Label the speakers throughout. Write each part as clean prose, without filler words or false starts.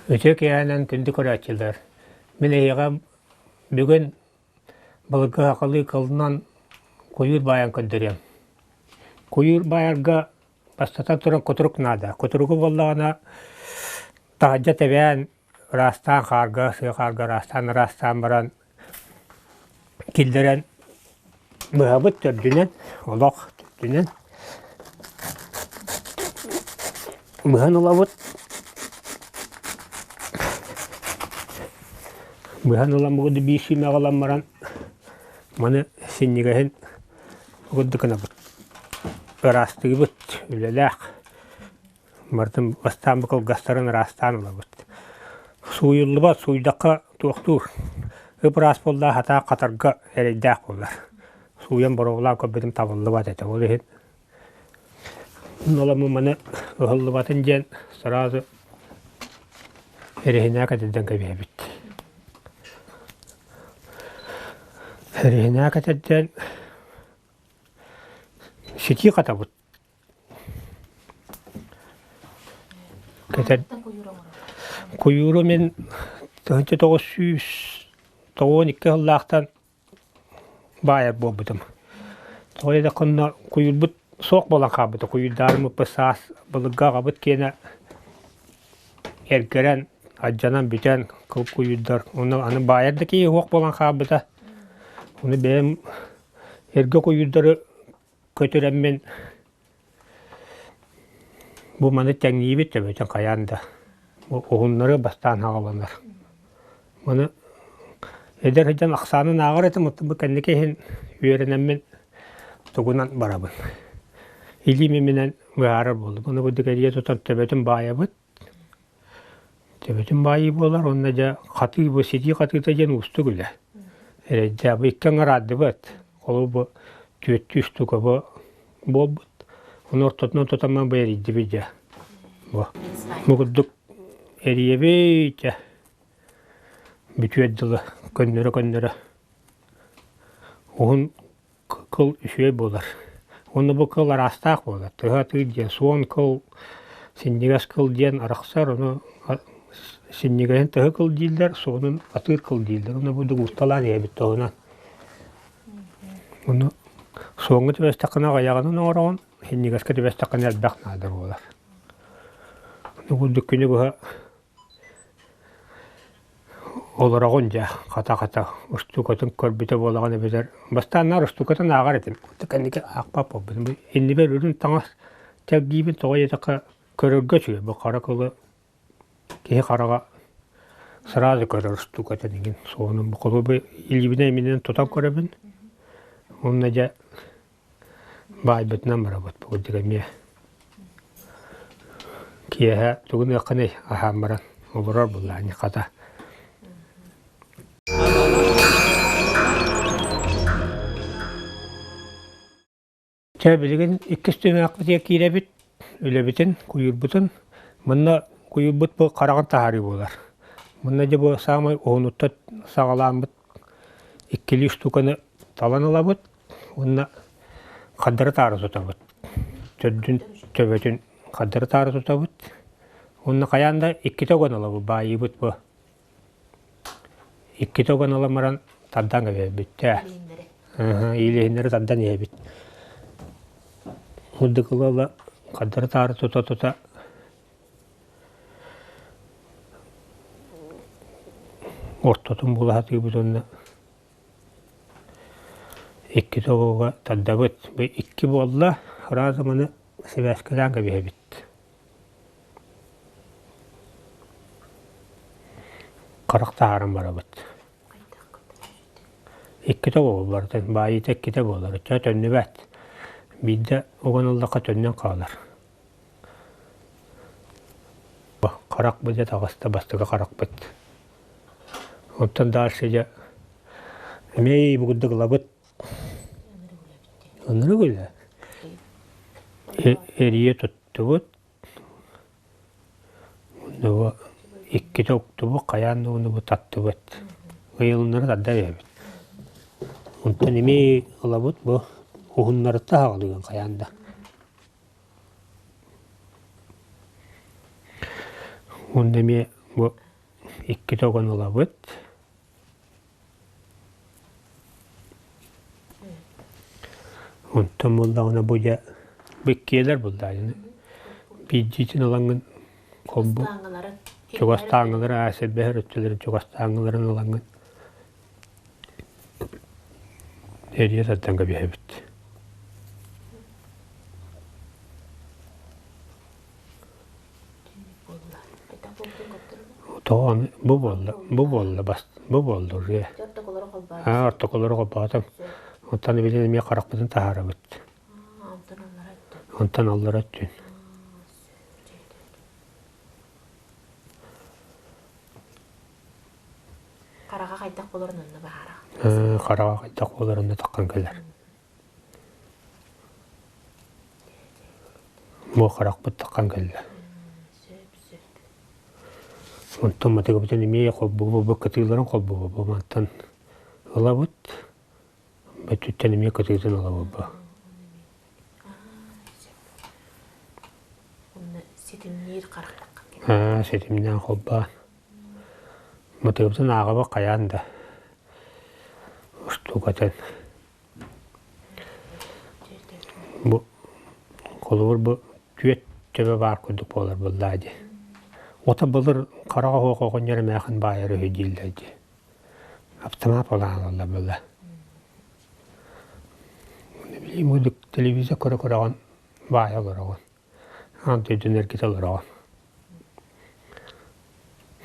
Speaker 1: Үтүө киэһэнэн күндү көрөөччүлэр! Мин эһиэхэ бүгүн былыргы сахалыы кылынан куйуур баайан көрдөрүөм. Куйуур баайарга бастатан туран кутурук наада. Кутуругу буоллаҕына таһырдьа тэбээн ыраастаан хаарга, сыа хаарга ыраастаан ыраастаан баран киллэрэн быһабыт төрдүнэн, олох төрдүнэн быһан ылабыт. Быһан ылан бу биир сүүмэҕи ылан баран маны синньигэһин курдук гынабыт. Ыраастыыбыт үлэлээх. Барытын бастаан бу кылгастарын ыраастаан ылабыт. Сууйуллубат, сууйдахха туохтуур. Ып-ыраас буоллаах хатаах хатарга эрэйдээх буолар. Сууйан боруобалаан көрбүтүм табыллыбат этэ. Ол иһин Оламмын маны ыһыллыбатын диэн сразу эрэһинээ кэтэрдэн кэбиһэбит. Эрэһинээ кэтэрдэн ситии хатабыт. Кэтэр Куйууру мин 1992 сыллаахтан баайар буолбутум. Тоҕо диэтэххэ онно куйуурбут суох буолан хаалбыта. Куйуурдаарыммыппыт саас былыргы аҕабыт киэнэ эргэрэн, алдьанан бүтэн кыл куйуурдар. Онно аны баайар да киһи суох буолан хаалбыта. Ону бэйэм эргэ куйуурдары көтүрэммин бу маны тэҥниибит төбөтүн хайаан да уһуннары бастаан хаҕаланар. Маны эдэр сылдьан ахсаанын ааҕар этим, оттон бу кэнники иһин үөрэнэммин тугунан барабын. Илиим иминэн быһаарар буоллум. Ону курдук эрийэ тутан төбөтүн баайабыт. Төбөтүн баайыы буолар уонна дьэ хатыы бу ситии хатыыта диэн уустук үлэ. Эрэйдээх бу икки аҥараардыбат. Холобур бу түөртүү штука бу буолбут. Ону ортотунан тутаммын бу эрийдибит дьэ. Бу. Бу курдук эрийэбит дьэ. Бүтүөр дылы көннөрө-көннөрө уһун кыл үчүгэй буолар. Уонна бу кыл араастаах буолар. Тыһа атыыр диэн суон кыл, синньигэс кыл диэн арахсар. Ону синньигэһин тыһы кыл дииллэр, суонун атыыр кыл дииллэр. Ону бу дугуусталаан иһэбит туһунан. Ону суоҥҥа түбэстэххинэ аҕыйаҕынан оҥороҕун, синньигэскэ түбэстэххинэ элбэх наада буолар. Ону курдук күнү быһа Олороҕун дьэ, хата-хата устуукатын көрбүтэ буолаҕын эбэтэр бастаан наар устуукатын ааҕар этим, кэнники аахпат буолбутум. Иннибэр үрүҥ таҥас тэлгиибин тоҕо диэтэххэ көрөргө үчүгэй, бу хара кылы киһи хараҕа сразу көрөр устуукатын игин суонун бу холобур илиибинэн иминэн тутан көрөбүн уонна дьэ Баайбытынан барабыт бу курдук эмиэ. Киэһэ тугун ыаххыный аһаан баран олорор буоллаҕа хата. Чэ билигин иккис түһүмэхпитигэр киирэбит, үлэбитин, куйуурбутун. Манна куйуурбут бу хараҕын таһаарыы буолар. Манна дьэ бу саамай уһунуттан саҕалааммыт иккилии штуканы талан ылабыт уонна хардары таары тутабыт. Төрдүн төбөтүн хардары таары тутабыт. Уонна хайаан да иккитэ уган ылабыт, баайыыбыт бу. Иккитэ уган ылан баран тардан кэбиһэбит. Иилиһиннэри тардан иһэбит. Курдук ыла-ыла хардары таары тута-тута ортотун була сатыыбыт уонна Икки тобуга тардабыт. Бу икки буолла, сразу маны сибээскэлээн кэбиһэбит. Харах таһааран барабыт. Иккитэ буолар, баайыыта иккитэ буолар. Оччо төннүбэт. Биирдэ уган ыллахха төннөн хаалар. Харах бу дьэ таҕыста бастакы харахпыт. Оттон дальше дьэ эмиэ бу курдук ылабыт. Ынырык үлэ. Эрийэ туттубут. Бу иккитэ уктубут, хайаан да уну бу таттыбыт. Ыйылыннары тарда эбит. Онтон эмиэ ылабыт бу уһуннарытта хаҕалыгын хайаан да. Уонна эмиэ Бу иккитэ уган ылабыт. Онтон буоллаҕына бу дьэ бу иккиэлэр буллаайыны биирдиитин ылаҥҥын холбу чугастааҥҥылары аа силбэһэр өттүлэрин чугастааҥҥыларын ылаҥҥын эрийэ тардан кэбиһэбит. Тоҕо бу буолла, бу буолла бас, бу буолла уже. Аа, ортокулары холбоотум. Онтон билин эмиэ харахпытын таһаарабыт. Онтон аллара өттүн.
Speaker 2: Хараҕа хайдах буоларын онно баһаара.
Speaker 1: Хараҕа хайдах буоларын онно таххан кэлэр. Бу харахпыт таххан кэллэ. Онтон матыгыбытын эмиэ холбуубут, кытыыларын холбуубут. Мантан ылабыт, бөттүттэн эмиэ кытыытын ылабыт бу.
Speaker 2: Ситимниир харахтахха.
Speaker 1: Ситимнээн холбоон. Матыгыбытын ааҕабыт хайаан да. Устуукатын. Бу холобур бу түөт төбө баар курдук буолар буоллаа дии. Ото былыр хараҕа оһох оҕонньор эмээхин баайар үһү дииллэр дии. Автомат олаан буолла. Билигин телевизор көрө-көрөҕүн баайа олороҕун. Аан дойдуну эргитэ олороҕун.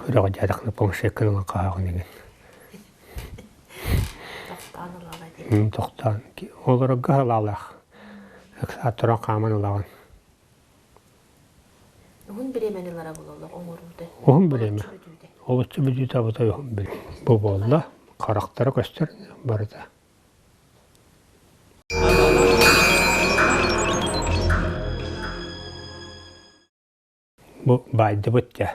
Speaker 1: Үрэҕи дьаадахына планшеккын ылан хаһааҕын игин.
Speaker 2: Тохтоон ылаҕа дии.
Speaker 1: Тохтоон. Олорорго халаалаах. Ыксаат туран хааман ылаҕын.
Speaker 2: Уһун бириэмэни ылара буолаллар оҥоруута.
Speaker 1: Уһун бириэмэ. Олоччу бүтүүтэ абытай уһун бириэмэ. Бу буолла. Харахтара көстөр барыта. Бу баайдыбыт дьэ.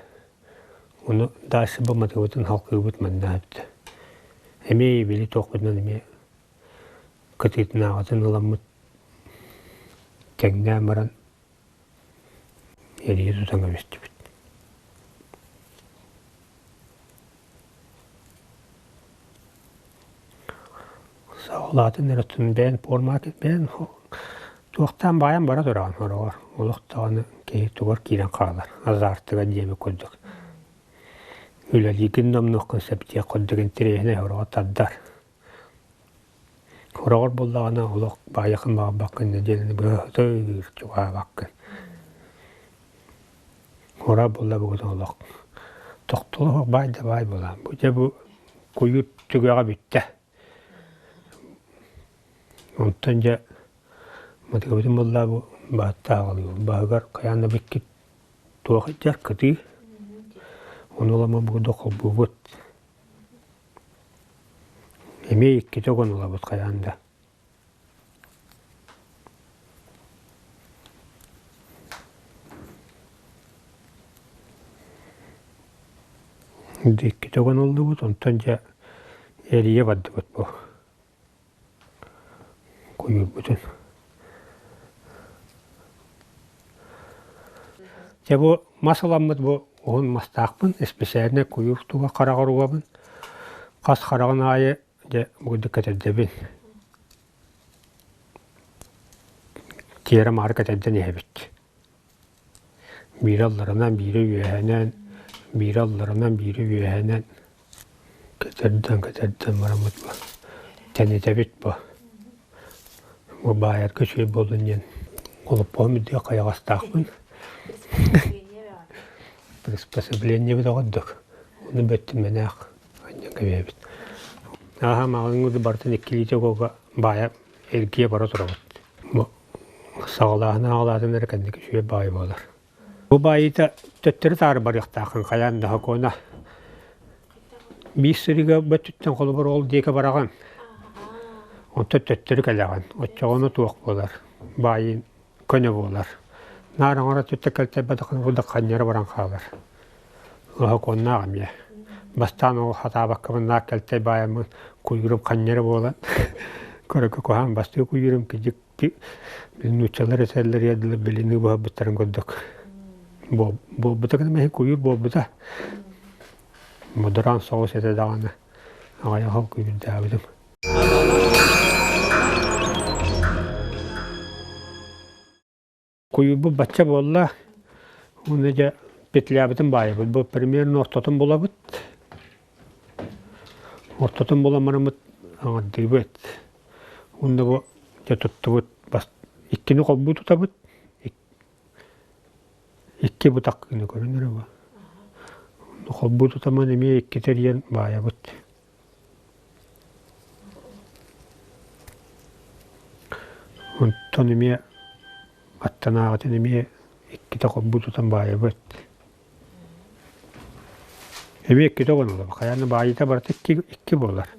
Speaker 1: Ону дальше бу матыбытын халкыыбыт манна эбит. Эмиэ били туохпутунан эмиэ кытыытынааҕытын ыламмыт тэҥнээн баран эрийэ тутан кэбистибит. Саҕалаатын эрэ бэйэн пуормаатын бэйэн туохтаан баайан бара тураҕын сороҕор олох даҕаны киһи тугар киирэн хаалар азартыгар диэбит курдук үлэлиигин да умнуоххун сөп диэх курдук интэриэһинэй сороҕор тардар Хороҕор буоллаҕына олох баайаххын баҕарбаккын нэдиэлэни быһа сытыыр чугаһаабаккын. Хора буолла бүгүн олох тохтоло суох баай да баай буолаан. Бу дьэ бу куйуур түгэҕэ бүттэ. Онтон дьэ матыгабытын буоллаа бу бааттааҕылыы баһыгар хайаан да бүккүт туох дьар кытыы. Ону ылама бугу холбуубут. Эмиэ иккитэ уган ылабыт хайаан да. Иккитэ уган ыллыбыт, онтон дьэ эрийэ бардыбыт бу куйуурбутун. Дьэ бу мас ыламмыт бу уһун мастаахпын, исписээлинэй куйуур туга хараҕар угабын. Хас хараҕын аайы дьэ бурдук кэтэрдэбин. Тиэрэ-маары кэтэрдэн иһэбит. Биирэ алларанан, биирэ үөһэнэн, биирэ алларанан, биирэ үөһэнэн кэтэрдэн кэтэрдэн бараммыт бу тэнитэбит бу. Бу баайарга үчүгэй буоллун диэн олоппоһум үрдүгэр хайаҕастаахпын. Приспособлениебыт оҕордук. Ону бөттүмэнээх анньан кэбиһэбит. Ааһа маҕаҥҥы барытын иккилиитэ угуга баайа эргийэ бара турабыт. Бу саҕалааһын аҕалаатын эрэ кэнники үчүгэй баайы буолар. Бу баайыыта төттөрү-таары барыахтааххын хайаан да сокуона. Биир сырыыга бөттүттэн холобур ол диэки бараҕын. Онтон төттөрү кэлэҕин. Оччоҕуна туох буолар? Баайын көнө буолар. Наар оҥоро түттэ кэлтэйбэтэххинэ бу да ханньара баран хаалар. Сокуоннаах эмиэ. Бастаан ол хатаабаккабын наар кэлтэй баайаммын куйуурум ханньара буолан көрөкө куһаан бастыы куйуурум кидьик нууччалар этэллэр дылы билини быһабыттарын курдук буолбута гына куйуур буолбута. Модураан соҕус этэ даҕаны аҕыйах сыл күүрдээбитим. Куйуурбут бачча буолла. Уонна дьэ петлябытын баайабыт. Бу примерно ортотун булабыт. Ортотун булан бараммыт аҥардыыбыт. Уонна бу дьэ туттубут бас иккини холбуу тутабыт. Икки бытах гына көрөн эрэ бу. Холбуу тутаман эмиэ иккитэ эрийэн баайабыт. Онтон эмиэ аттанааҕытын эмиэ иккитэ холбуу тутан баайабыт. Эмиэ иккитэ оҕонулар. Хайаан да баайыыта барыта икки, икки буолар.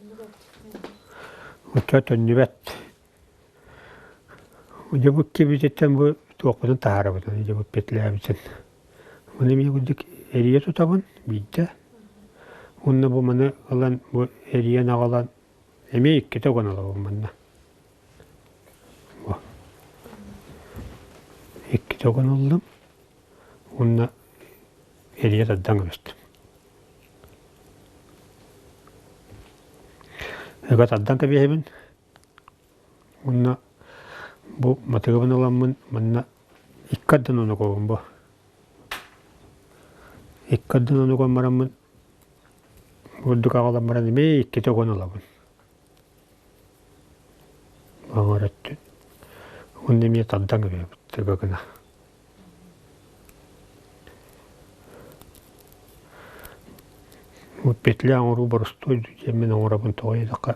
Speaker 1: Оччо төннүбэт. Дьэ бу иккибититтэн бу туохпутун таһаарабыт, дьэ бу петлябытын. Маны эмиэ курдук эрийэ тутабын биирдэ. Уонна бу маны ылан бу эрийэн аҕалан эмиэ иккитэ уган ылабын манна. Бу. Иккитэ уган ыллым. Уонна эрийэ тардан кэбистим. Ыга тардан кэбиһэбин. Уонна бу матыыбын ыламмын манна икки ардынан онугабын бу. Икки ардынан онуган бараммын бурдук аҕалан баран эмиэ иккитэ уган ылабын. Аҥар өттүн. Уонна эмиэ тардан кэбиһэбит тыга гына. Бу петля оҥоруу боростуой диэммин оҥоробун тоҕо диэтэххэ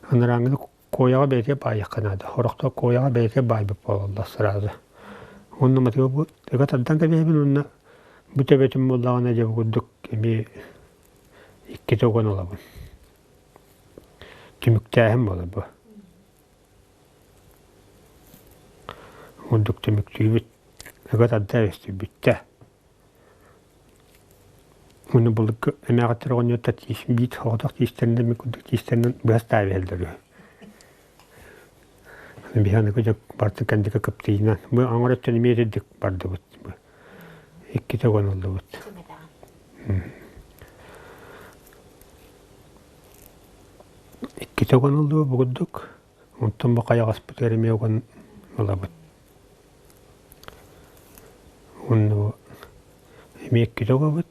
Speaker 1: анарааҥҥыны куойаҕа бэйэтигэр баайыахха наада. Сорохтор куойаҕа бэйэтигэр баайбыт буолаллар сразу. Уонна матыга бу ыга тардан кэбиһэбин уонна бу төбөтүн буоллаҕына дьэ бу курдук эмиэ иккитэ уган ылабын. Түмүктээһин буолар бу. Курдук түмүктүүбүт. Ыга тарда өстүйбүттэ. Уонна былыргы эмээхиттэр оҕонньоттор тиис биит соҕотох тиистэринэн мин курдук тиистэринэн быһа ыстаабы иһэллэр үһү. Биһи аныгы дьон барытын кэнники кыптыйынан бу аҥар өттүн эмиэ итирдик бардыбыт. Иккитэ уган ыллыбыт. Иккитэ уган ыллыбыт бу курдук. Онтон бу хайаҕаспытыгар эмиэ уган ылабыт. Уонна бу эмиэ иккитэ угабыт.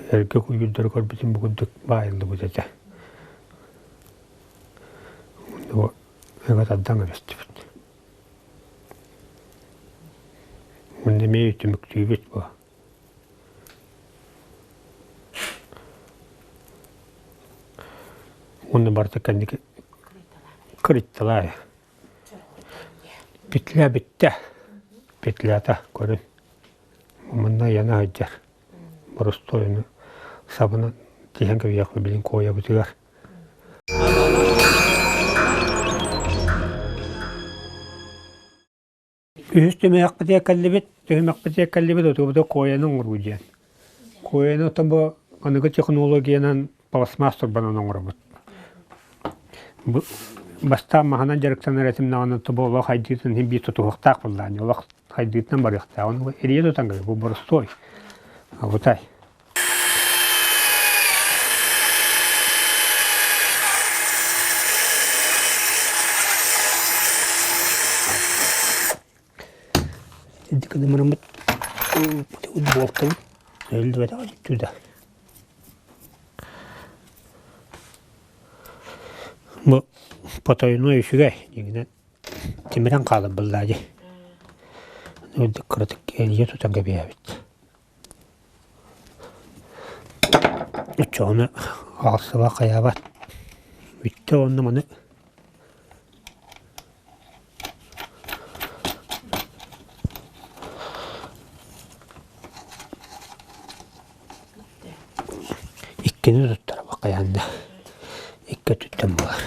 Speaker 1: Эргэ куйуурдары көрбүтүм бу курдук баайыллыбыт этэ. Уонна бу ыга тардан кэбистибит. Уонна эмиэ түмүктүүбүт бу. Уонна барыта кэнники кырытталаай. Петля бүттэ. Петлята көрүн. Манна ыйана сылдьар. Боростуойну сабынан тиһэн кэбиһиэхпит билин куойабытыгар. Үһүс түмэхпитигэр кэллибит, түһүмэхпитигэр кэллибит отуубута куойаны оҥоруу диэн. Куойаны оттон бу аныгы технологиянан пластмасс турбанан оҥоробут. Бу бастаан маһынан дьарыктанар этим даҕаны тобо олох хайдыытын иһин биир тутуһуохтаах буоллаҕа олох хайдыытынан барыахтаах. Ону эрийэ тутан бу боростуой. Абытай. Итинник буолтабыт өйүллүбэтэҕэ да. Бу потойной үчүгэй дьиҥинэн тимирэн хаалар буоллаа дии. Кыратык эрийэ тутан кэбиһэбит. Оччоҕуна аҕалсыба хайаабат. Бүттэ уонна маны иккини туттарабыт хайаан да икки өттүттэн буолар.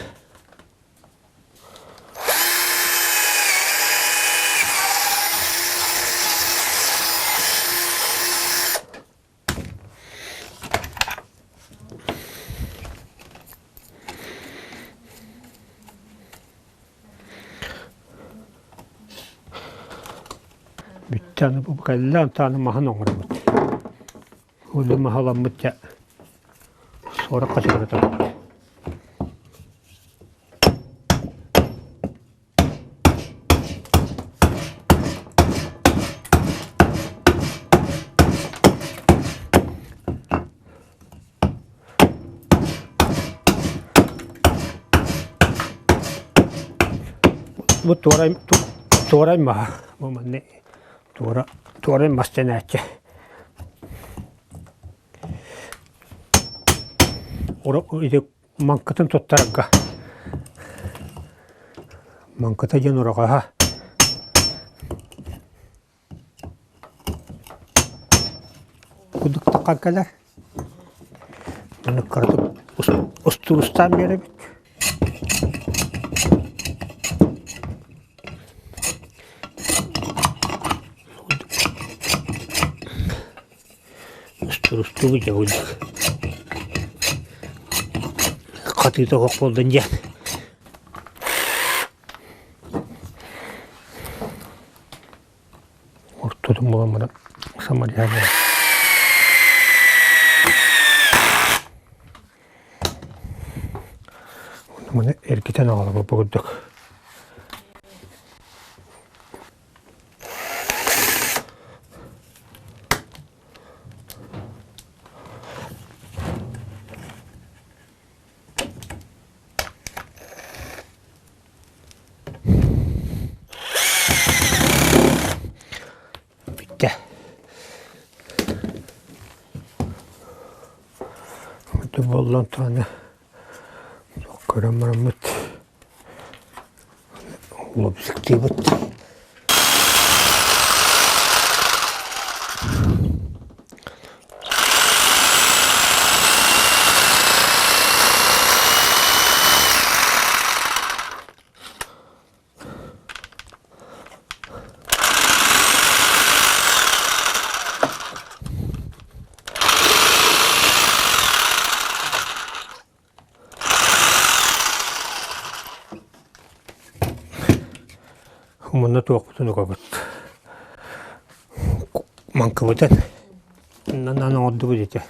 Speaker 1: Бүттэ аны бу кэллэ онтон аны маһын оҥоробут. Ол маһаламмыт дьэ суорак хачыгыратабыт. Бу туорай туорай маһа бу манна туора туорай мас дэнээччи. Ити маҥкытын туттарарга маҥкыта диэн ураҕаһа курдук таххан кэлэр маннык кыратык устуустаан биэрэбит Устуруктуу дьабылдьык хатыыта оһох буоллун диэн ортотун булан баран самарья Маны эргитэн аҕалабыт бу курдук. Бүттэ. Ити буоллан туһана көрөн бараммыт лобзиктыыбыт. Мунна туохпутун угабыт. Маҥкыбытын нанан оҥордубут ити.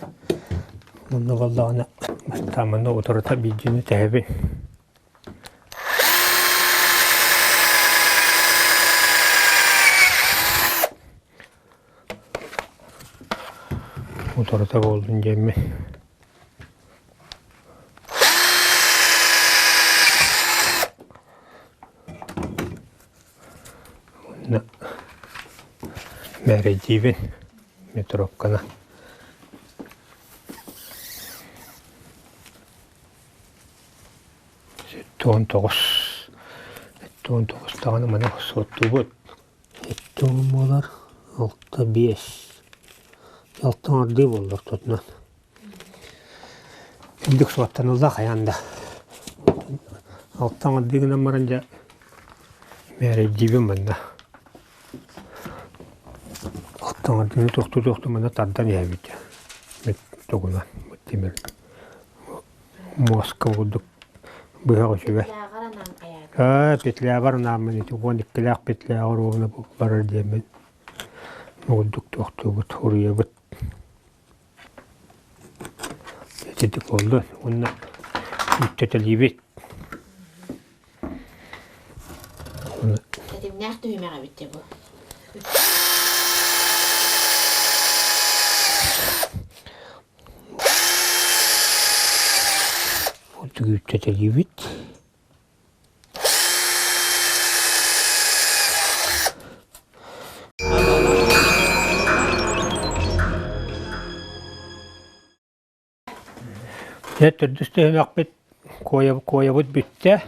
Speaker 1: Мунна буоллаҕына бастаан манна утарыта биирдиини тэһэбин. Утарыта буоллун диэммин. Уонна мээрэйдиибин метровканы. 79. 79 даҕаны маны суоттуубут. 70 буолар, 65. Алтан ардыы буолла ортотунан. Үрдүк суоттанылла хайаан да. Алтан ардыы гынан баран дьэ мээрэйдиибин манна. Алтан ардыыны тохтуу-тохтуу манна тардан иһэбит. Тугунан, тимир муоска курдук быһах үчүгэй. Ээ, петлябар анааммын ити 12-лээх петляҕар уонна барар диэммин курдук туохтуубут, уруйабыт. Итинник буолла уонна үттэтэлиибит.
Speaker 2: Тэтимнээх түһүмэх эбит дьэ бу.
Speaker 1: Үттэтэлиибит. Дьэ төрдүс түһүмэхпит куойабыт бүттэ.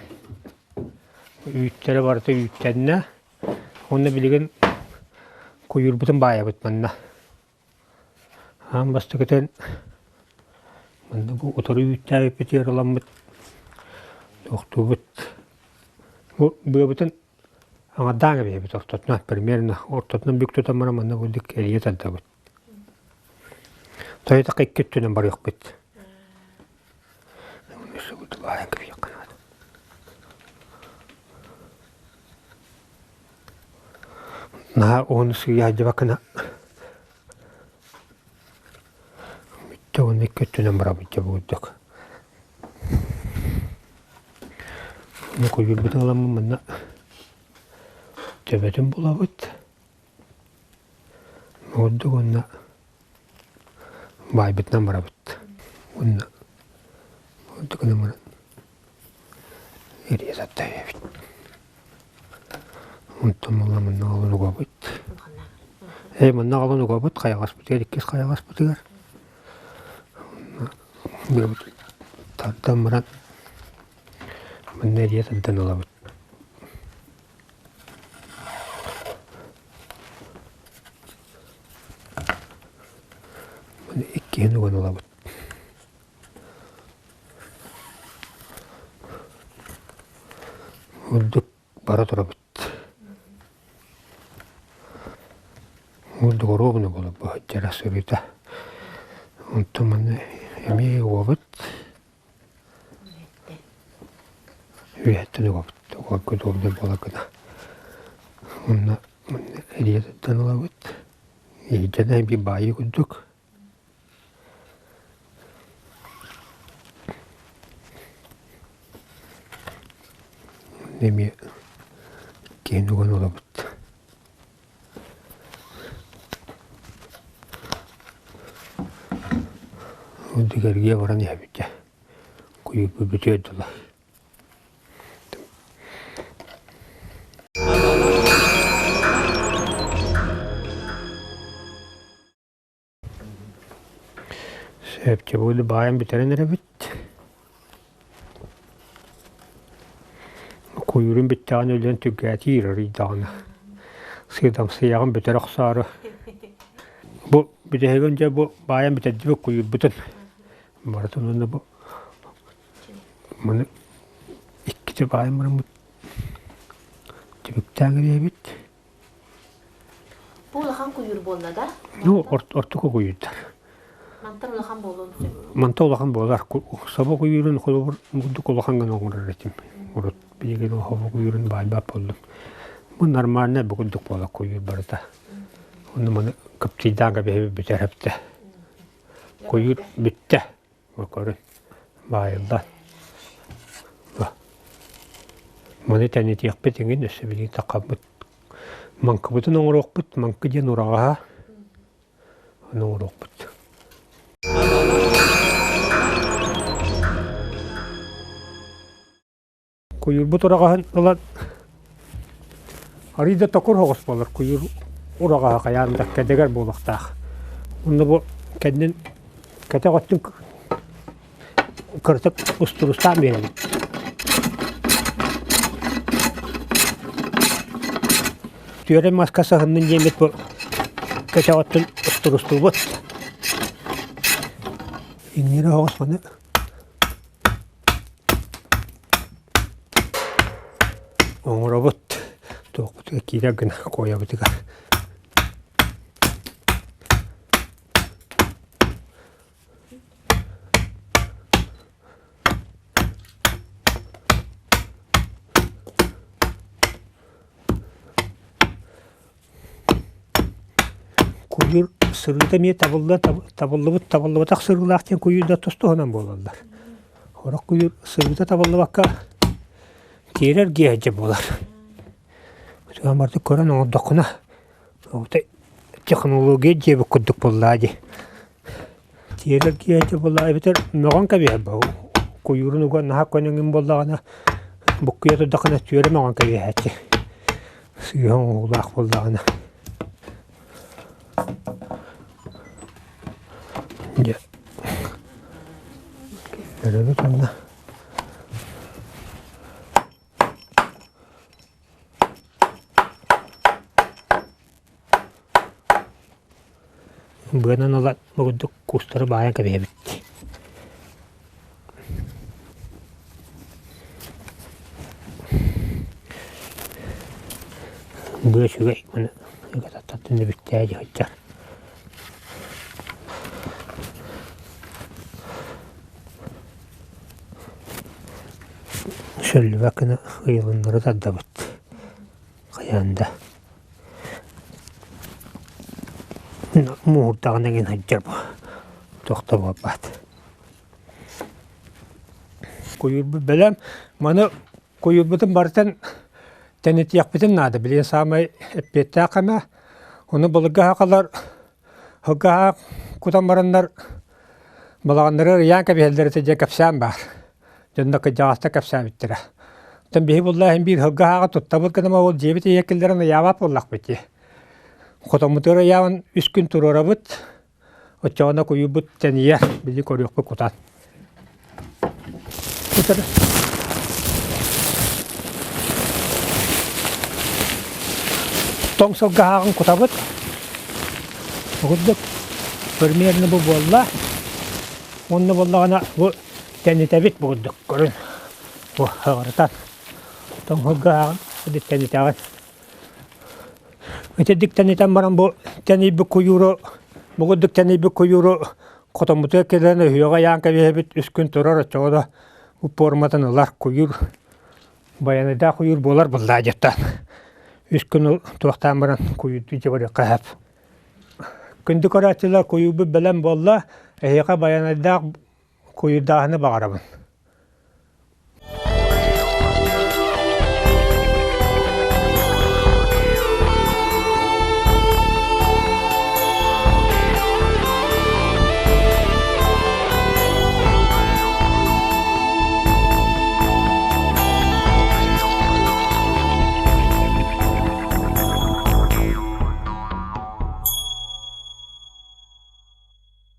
Speaker 1: Үүттэрэ барыта үүттэннэ. Уонна билигин куйуурбутун баайабыт манна. Аан бастакытын манна бу утары үүттээбиппитигэр ыламмыт тохтуубут. Бу быабытын аҥардаан эбиэбит ортотунан примерно ортотунан бүк тутан баран манна курдук эрийэ тардабыт. Тойотоххо икки өттүнэн барыахпыт. Наһаа уһун сыыйа сылдьыбаккына. Уонна икки өттүнэн барабыт дьэ бу курдук. Куйуурбутун ыламмын манна төбөтүн булабыт. Ордук уонна баайбытынан барабыт. Уонна ордук гынан баран эрийэ саттайабыт. Онтон буолла манна аҕалан угабыт. Ээ манна аҕалан угабыт хайаҕаспытыгар иккис хайаҕаспытыгар. Онно тардан баран манна эрийэ тардан ылабыт. Маны иккиһин уган ылабыт. Үрдүк бара турабыт. Үрдүк оруобуна буолар быһаччара сырыыта. Онтон маны эмиэ уобут. Үөһэттэн угабыт. Угарга удобнай буолар гына. Онно манна эрийэ тардан ылабыт. Иһирдьэнэ биир баайыы курдук. Эмиэ киһини уган ылабыт. Үрдүк эргийэ баран иһэбит дьэ. Куйуурбут бүтүөр дылы. Сөпчөбүлү баайан бүтэрэн эрэбит. Куйуурун бүттэҕинэ өлөн түргээтиир арыйдаҕына. Сыыдамсыйаҕын бүтэрэ охсоору. Бу бүтэһигин дьэ бу баайан бүтэрдибит куйуурбутун. Барытын уонна бу маны иккитэ баайан бараммыт түбүктээн кэбиһэбит.
Speaker 2: Бу улахан куйуур буолла да?
Speaker 1: Ну, ортоку куйуурдар.
Speaker 2: Мантан улахан буолуон сөп.
Speaker 1: Мантан улахан буолар. Собо куйуурун холобур мурдук улахан гына оҥорор этим. Урут билигин собо куйуурун баайбат буоллум. Бу нормальный бу курдук буолар куйуур барыта. Онно маны кыптыйдаан кэбиһэбит бүтэр эптэ. Куйуур бүттэ. Көрүн баайыллан. Маны тэнитиэхпит иҥин өссө билигин таххаммыт маҥкыбытын оҥоруохпут маҥкы диэн ураҕаһа ону оҥоруохпут. Куйуурбут ураҕаһын ылан арыый да токур соҕус буолар куйуур ураҕаһа хайаан да кэдэгэр буолуохтаах. Онно бу кэннин кэтэх өттүн кыратык устурустаан биэрэбит. Түөрэ маска саһыннын диэммит бу кэтэх өттүн устурустуубут. Иҥнэри оһоҕос маны Оҥоробут, туохпутугар киирэр гына куойабытыгар. Куйуур сырыыта эмиэ табылла табыллыбыт табыллыбатах сырыылаах диэн куйуурдар тус-туһунан буолаллар. Сорох куйуур сырыыта табыллыбакка тиэрэ эргийэ сылдьар буолар. Барытын көрөн оҥордоххуна технология диэбит курдук буоллаа дии. Тиэрэ эргийэ сылдьар буоллаҕа эбэтэр мөҕөн кэбиһэр куйуурун уга наһаа көнөҥүн буоллаҕына буккуйа турдаххына түөрэ мөҕөн кэбиһээччи. Сыыһа оҥоһуулаах буоллаҕына. Дьэ, көрөбүт уонна быанан ылан бу курдук кустары баайан кэбиһэбит. Быа үчүгэй маны ыгататтан бүттээ дьаһайдар. Сөллүбэт гына ыйылыннары тардабыт. Хайаан да муҥурдаҕына эҥин сылдьар бу. Туох да буолбат. Куйуурбут бэлэм. Маны куйуурбутун барытын тэнитиэхпитин наада. Билигин саамай эппиэттээх кэмэ. Ону былыргы сахалар Сылгыһаах кутан бараннар балаҕаннары ыйаан кэбиһэллэр этэ диэн кэпсээн баар. Дьонно кырдьаҕастар кэпсээбиттэрэ. Оттон биһи буллаа иһин биир сылгыһааҕы туттабыт гынан ол дьиэбит ийэ киллэрэн ыйаабат буоллахпыт дии. Хотоммутугар ыйаабын үс күн туруорабыт. Оччоҕуна куйуурбут тэнийэр, били көрүөхпүт кутан. Тоҥ сылгаһааҕын кутабыт. Курдук примерно бу буолла. Уонна буоллаҕына бу тэнитэбит бу курдук көрүн. Бу аҕырытан тоҥ сылгаһааҕын тэнитэҕин. Итирдик тэнитэн баран бу тэнийбит куйууру бу курдук тэнийбит куйууру хотоммутугар кэлэн өһүөҕэ ыйаан кэбиһэбит үс күн турар оччоҕо да пуорматын ылар куйуур байаныйдаах куйуур буолар буллаа дьиттан үс күн туохтаан баран куйуурдуу дьэ сөп. Күндү көрөөччүлэр куйуурбут бэлэм буолла эһиэхэ байанайдаах куйуурдааһыны баҕарабын.